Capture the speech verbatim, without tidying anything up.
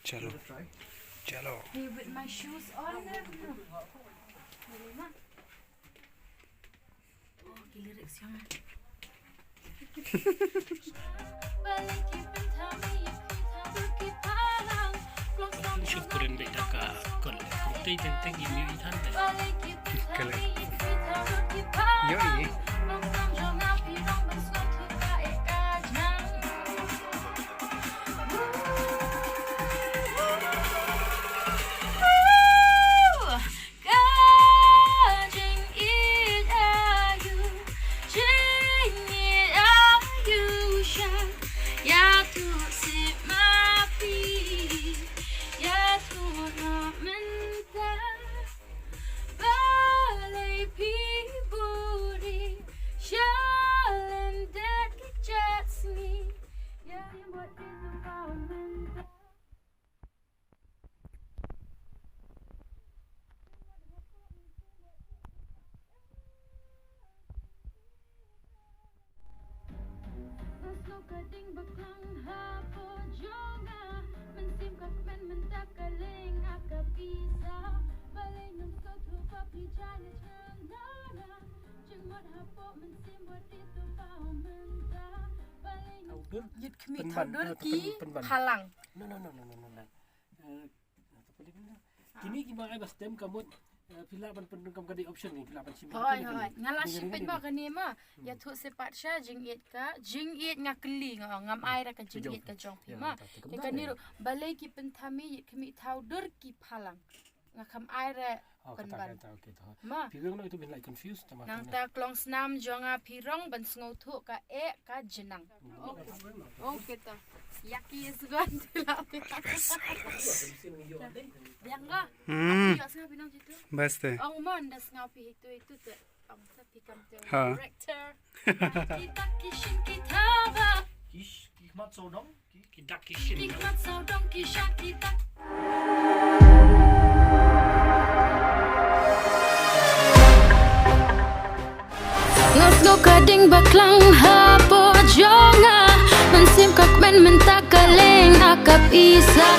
Chalo. Chalo. Hey, with my shoes on. Oh, ki lyrics jong nga. Shu kren beit da ka kol. Tei teng teng i mi i than de. Kele. Yo i. Ka jingïeit aïu, jingïeit aïu sha, ïathuh seh ma phi, ïathuh noh mynta. Balei phi buhrieh sha lyndet ka jait sngi, ïa wat phi tu paw mynta. Ka sngew ka ding baklang hapoh jong nga. Mynsiem ka kmen mynta ka leng ha ka pisa. Balei ngam sngewthuh ba phi jai na jngai na. Jingmut hapoh mynsiem wat ïa tu paw mynta. Balei ngam Thaw dur. Ïit khmih Pynban, thaw dur eh, ki pyn-, pynban. Phalang. No, no, no, no, no, no, no. Eh, Kine kiba ai ba stem ka mut, eh, phi lah ban pyndonkam ka dei option ni, phi lah ban shim. Hoi, hoi. Nga la shim pyndonkam kane ma. Hmm. Ïathuh seh pat sha jingïeit ka, jingïeit nga kylli nga ong, ngam ai ra ka jingïeit ka jong phi ma. Te kane ruh, balei ki pynthame ïit khmih thaw dur ki phalang. Nga kham ai ra pynban. Oh, kata, kata, okay, to. Ma. Phi weng noh itu bin lai confused, tama. Nangta klong snam jong nga phi rong ban sngewthuh ka eh ka jnang. Okay, to. Ïa ki sgon te la te. Biang ga. Hmm. Ïa sngaw phi nong jitu. Bas te. Ong mon da sngaw phi hitu hitu te. Ong sa phi kam te. Ha. Director. Kita kishin kita ba. Kish, ki khmat sodong. Nga sngew ka ding baklang hapoh jong nga. Mynsiem ka kmen mynta ka leng ha ka pisa.